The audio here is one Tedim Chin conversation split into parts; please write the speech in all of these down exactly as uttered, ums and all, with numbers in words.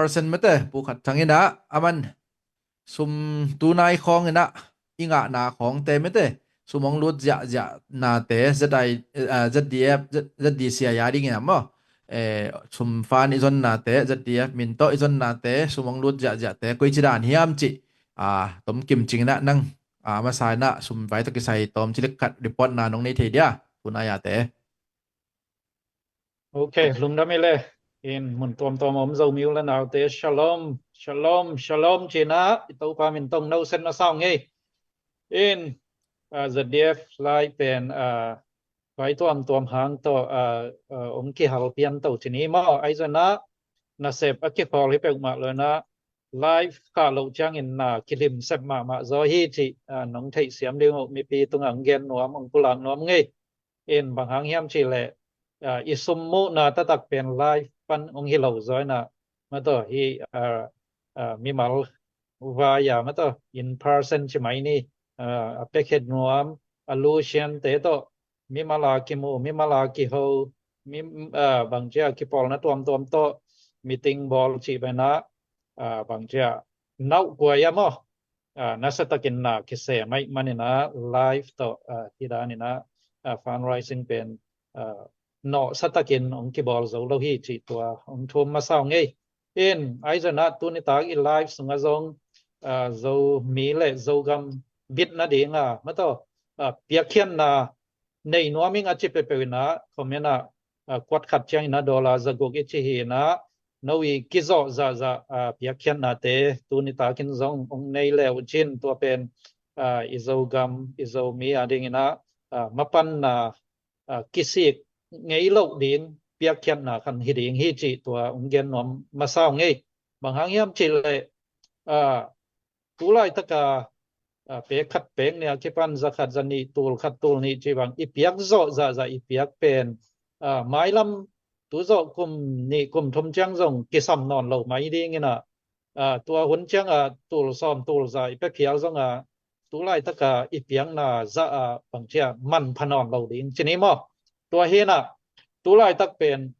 Person mete, Pu Khat Thang in ah, aman sum tunai khawng in ah, i ngahna khawngte mete, sum hong lut ziahziah nate, Z I, eh, Z D F, Z-, Z D C I a ding in ah maw. Eh, sum fund i zonnate, Z D F min tawh i zonnate, sum hong lut ziahziahte, koici dan hiam cih, ah, tom kimcing in ah nang, ah, masa in ah sum vai tawh kisai tawmcik le khat report na nong nei thei dia, tunai ate. Ok, lungdam hi le. In mun tuamtuam om Zomi u le naute, shalom, shalom, shalom ci in ah, i Topa min tawh no sen na sau ngei. In, ah, Z D F lai pen, ah, vai tuamtuam hang tawh, ah, ah, ong kihal pian to ci ni maw, ahi zong in ah, nasep a kikhawl hi peuhmah lo in ah, live khah loh ciangin na kilim sep mahmah zaw hi cih, ah, nong theihsiam ding uh mipi tungah ong gen nuam, ong pulak nuam ngei. In bang hang hiam cih leh, ah, i sum muhna taktak pen live pan ong hi lo zaw in ah, mataw hi, ah, ah, mimal vai a, mataw in person ci mai ni, ah, a piakhia nuam, a lusiante tawh, mimal a kimu, mimal a kiho, mi, ah, bangci a kipawlna tuamtuam tawh, meeting bawl cih pen ah, ah, bangci a nauh kuai a maw, ah, nasa takin na kisem ahih manin ah live tawh, ah, hi dan in ah, ah, fundraising pen, ah, nawhsa takin ong kibawl zo lo hi cih tua ong thum masa ung ei. In, ahi zong in ah tuni tak i live sungah zong, ah, Zomi le Zogam bitna ding a, mataw, ah, piakkhiatna nei nuam ing a ci peuhpeuh in ah, comment ah, ah, kuat khat ciangin ah dollar za guk i ci hi in ah, no i kizawh zahzah, ah, piakkhiatnate tuni takin zong ong nei le uh cin, tua pen, ah, i Zogam, i Zomi a ding in ah, ah, mapanna, ah, kisik ngei loh ding piakkhiatna khat hi ding hi cih tua ong gen nuam masa ung ei. Bang hang hiam cih leh, ah, tu laitak a, ah, pek khat pek nih a kipan za khat za nih, tul khat tul nih cih bang i piak zawh zahzah i piak pen, ah, mailam tu zawh kum nih kum thum ciang zong kisam nawn lo mai ding in ah, ah, tua hun ciang a tul sawm tul za i pia phial zong a, tu laitak a i piakna zah a bangci a manpha nawn lo ding ci ni maw. Tua hi in ah tu laitak pen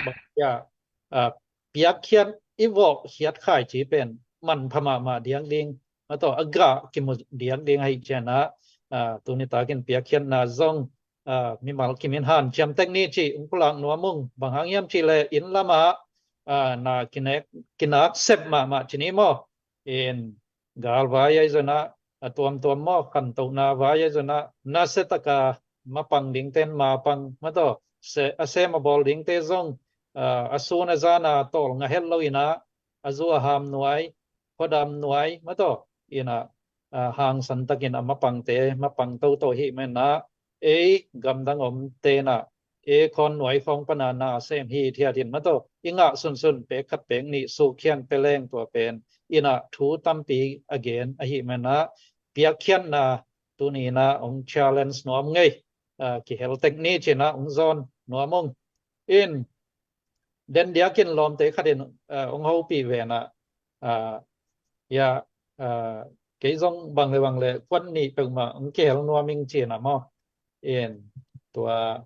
bangci a, ah, piakkhiat i vawh khiat khai ci pen manpha mahmah diak ding, mataw a gah kimu diak ding ahih ciangin ah, ah, tuni takin piakkhiatna zong, ah, mimal kimin hanciam tek ni cih ong pulak nuam ung. Bang hang hiam cih leh inn lam ah, ah, na kinek, kinak sep mahmah ci ni maw. In galvai ahi zong in ah, a tuamtuam maw, khantohna vai ahi zong in ah, nasia tak a mapang dingte in mapang, mataw, se, a sem a bawl dingte zong, ah, a sun a zan a tawlnga het lo in ah, a zu a ham nuai, khuadam nuai, mataw, in ah, ah, hangsan takin a mapangte mapang toto hi manin ah, ei gamdang omte in ah, ei khawn nuai khawng pan a na sem hithiat in, mataw, i ngah sunsun pek khat pek nih sukhian pia leng tua pen in ah thu tampi a gen ahih manin ah, piakkhiatna tuni in ah ong challenge nuam ung ei, ah, kihel tek ni ci in ah ong zawn nuam ung. In, den diakin lawmte khat in, ah, ong hopih ve in ah, ah, ya, ah, kei zong bang le bang le kuat nih peuhmah ong kihel nuam ing ci in ah maw. In, tua,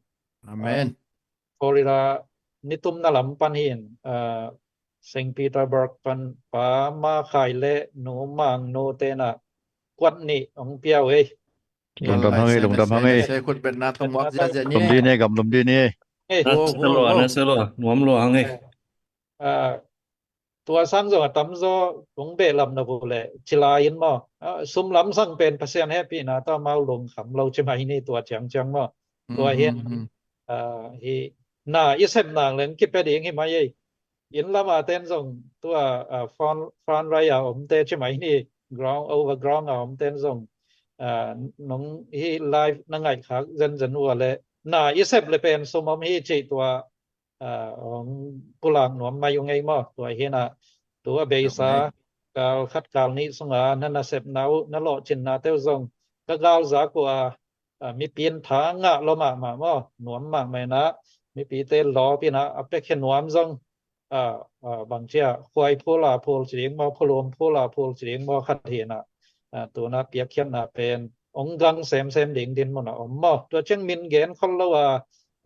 ah, Florida nitumna lam pan hi in, ah, Saint Petersburg pan Pa Ma Khai le Nu Mang Nu te in ah kuat nih ong pia uh ei. Lungdam hang ei, lungdam hang ei. Lum di ni, gam lum di ni ei. Ei. Nuam lua hang ei. Ah, tua sang zong a tamzaw kong behlap na bu le ci lai in maw. Ah, sum lam sang pen Pasian hehpihna tawh amau lungkham lo ci mai ni tua ciangciang maw. Tua hi in, ah, hi na i sep nang leng kipia ding hi mai ei. Inn lam a ten zong tua, ah, front, front line a omte ci mai ni, ground, overground a omte zong, ah, nong hi live na ngaih khak zenzen uh a le na i sep le pen sum om hi cih tua, ah, ong pulak nuam mai ung ei maw. Tua hi in ah tu a beisa kal khat kal nih sung a na nasepna uh, na lawhcinna te uh zong ka galzak uh a, ah, mipi in tha ngah lua mahmah maw, nuam mahmah in ah mipite lawp in ah a piakhia nuam zong, ah, ah, bangci a khuai phul a phul ci ding maw, phulum phul a phul ci ding maw khat hi in ah, ah, tu in ah piakkhiatna pen ong gang semsem ding dinmun a om maw. Tua ciang min gen khol lo a,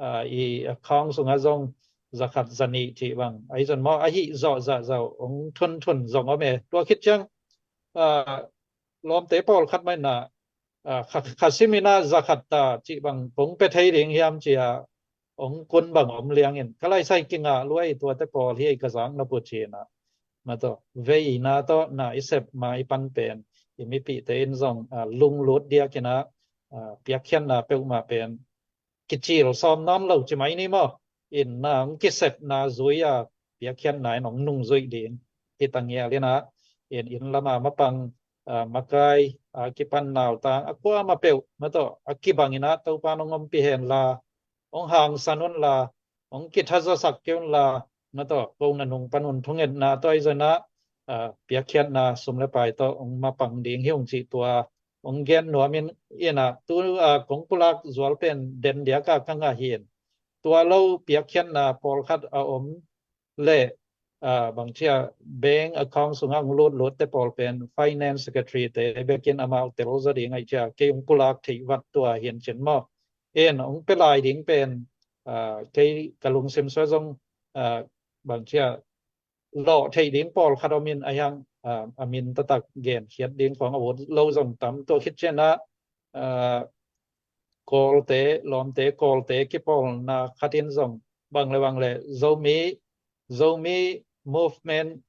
ah, i account sung ah zong, zakhat zanih cih bang ahi zong maw, ahi zawh zahzah ong thunthun zong om e. Tua khit ciang lawmte pawlkhat mah in ah, kha, kha sim in ah zakhat ta cih bang kong pia thei ding hiam ci-a ong kun bang om liangin ka laisai kingah luai. Tuate pawl hi ei ka zak nop uh ci-in ah, mah tawh veina tawh na i sep ma i pan pen i mipihte in zong lunglut diakin ah piakkhiatna peuhmah pen kicil sawm nawn lo ci mai ni maw? In na ong kisepna zui-a piakkhiatna in ong nungzuih ding hi ta ngial in ah, in, inn lama mapang, makai, a kipan nautang, a kuamah peuh mah tawh a kibang in ah Topa in ong ompih hen la, ong hangsan un la, ong kithazasak kei un la, mah tawh ko na nung pan un thungetna tawh ahi zong in ah piakkhiatna sum le pai tawh ong mapang ding hi ung cih tua ong gen nuam in, in ah tu kong pulak zual pen den diak a ka ngah hi. In tua lo piakkhiatna pawlkhat a om leh, bang ci-a bank account sungah ong lutlutte pawl pen finance secretary te bekin amau tel zaw ding ahi ci-a kei ong pulak theih vat tua hi in cin maw. In ong pia lai ding pen kei ka lungsim sua zong bang ci-a lawh theih ding pawlkhat om in, a hiang a min taktak genkhiat ding khawng a ut lo zong tam. Tua khit ciang ah Kawlte, lawmte Kawlte kipawlna khat in zong bang le bang le Zomi, Zomi movement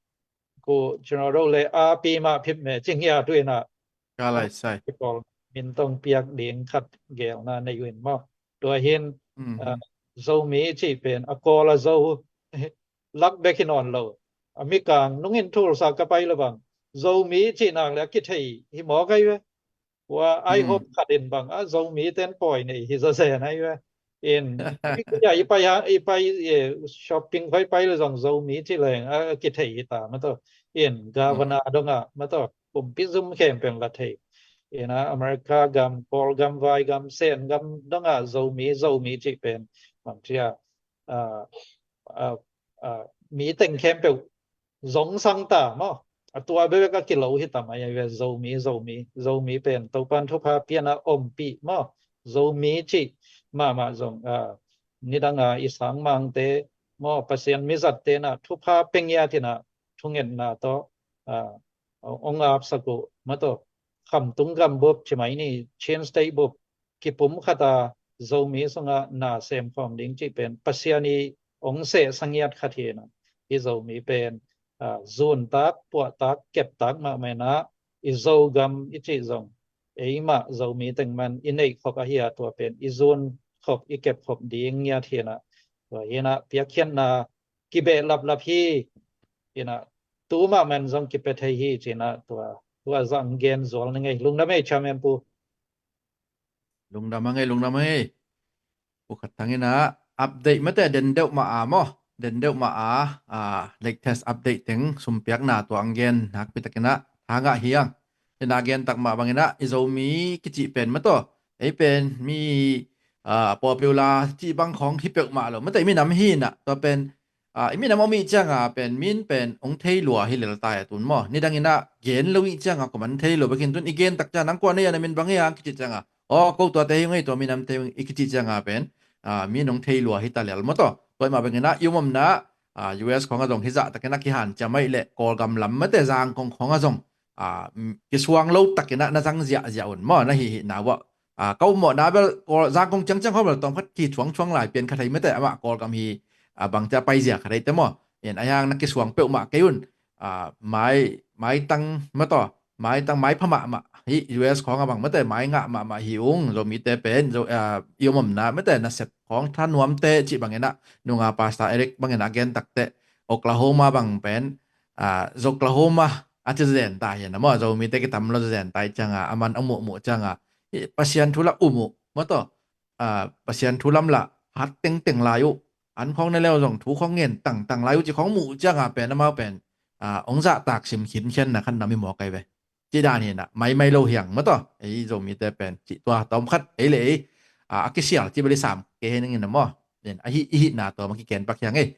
ku cina do le a pi mah phip me cing hia tu in ah ka laisai kipawl min tawh ong piak ding khat gelna nei uh in maw. Tua hi in Zomi cih pen a Kawl a Zo lak bek hi nawn lo. A mikang nung in thulsa ka pai le bang Zomi cih nak le a kithei hi mawk ahi ve. Ua ai hop khat in bang a Zomi ten pawi nei hi zazen ahi ve. In i pai ha, i pai shopping khoi pai le zong Zomi cih leng a kithei hi ta mah tawh. In governor dongah mah tawh kumpi zum khempeuh la thei. In ah America gam, Kawl gam, Vai gam, Sen gam dongah Zomi, Zomi cih pen bang ci-a mi teng khempeuh zong sang ta maw. A tua bekbek a kilo hi ta mai ahi ve. Zomi, Zomi, Zomi pen Topa in thupha pia in ah ompih maw. Zomi cih mahmah zong nidang a i sangmangte maw, Pasian mizatte in ah thupha pia ngiat in ah thungetna tawh ong apsak uh mah tawh. Khamtung gam bup ci mai ni, Chin State bup kipum khat a Zomi sungah na sem khawm ding cih pen Pasian i ong sehsa ngiat khat hi in ah, i Zomi pen zuntak, puahtak, keptak mahmah in ah i Zogam i cih zong eimah Zomi teng mah in i neih khop ahi a, tua pen i zun khop, i kep khop ding ngiat hi in ah, tua hi in ah piakkhiatna kibehlaplap hi in ah, tu mahmah in zong kipia thei hi ci in ah tua, tua zah ong gen zual ning ei. Lungdam ei chairman pu. Lungdam a ngei, lungdam a ngei. Pu Khat Thang in ah update mate den deuh mah a maw, den deuh mah a latest update teng sumpiakna tua ong gen nakpi takin ah thangah hi ang. Tena gen tak mah bangin ah i Zomi kici pen mah tawh ei pen mi popular cih bang khawng hi peuhmah lo mate, i minam hi in ah tua pen i minam om ih cianga pen min pen ong thei lua hi lel tai a tun maw. Nidang in ah gen lo ih cianga kuaman thei lo bekin tun i gen tak ciang nang kua nei a na min bang hi a kici cianga aw ko tuate hi ung ei, tua minamte hi ung i kici cianga pen min ong thei lua hi ta lel maw tawh. Tua i mah bangin ah i um omna U S khawng a zong hi zah takin a kihan ciam aih leh Kawlgam lam mate Zangkong khawng a zong kisuang lo takin ah na zang ziahziah un maw, na hihihna uah. Ka ummawhna bel Zangkong ciangciang khawng bel tawmkhat ki thuangthuang lai pian kha thei mate, amah Kawlgam hi bangcia paizia kha thei te maw. In a hiang na kisuang peuhmah kei un. Mai, maitang mah tawh, maitang maipha mahmah hi, U S khawng a bang mate mai ngah mahmah hi ung. Zomite pen i um omna mate nasep khawng thanuamte cih bangin ah nunga Pastor Eric bangin ah gen takte Oklahoma bang pen Zoklahoma a ci zen ta hi na maw. Zomite kitam lo zen ta ih cianga aman a muhmuh cianga Pasian thu lah um uh maw tawh. Pasian thu lam lah hat tengteng lai uh, an khawng ne leu zong thu khawng ngen tangtang lai uh ci khawng muh cianga pen amau pen ong zahtak sim khinkhianna khan nam hi mawk ai ve. Ci dan hi na maimai lo hiang maw tawh. Ei Zomite pen cih tua tawmkhat ei le ei a kisial ci bel i sam kei hi ning in na maw. Ahi i hihna tawm a kiken pak hiang ei.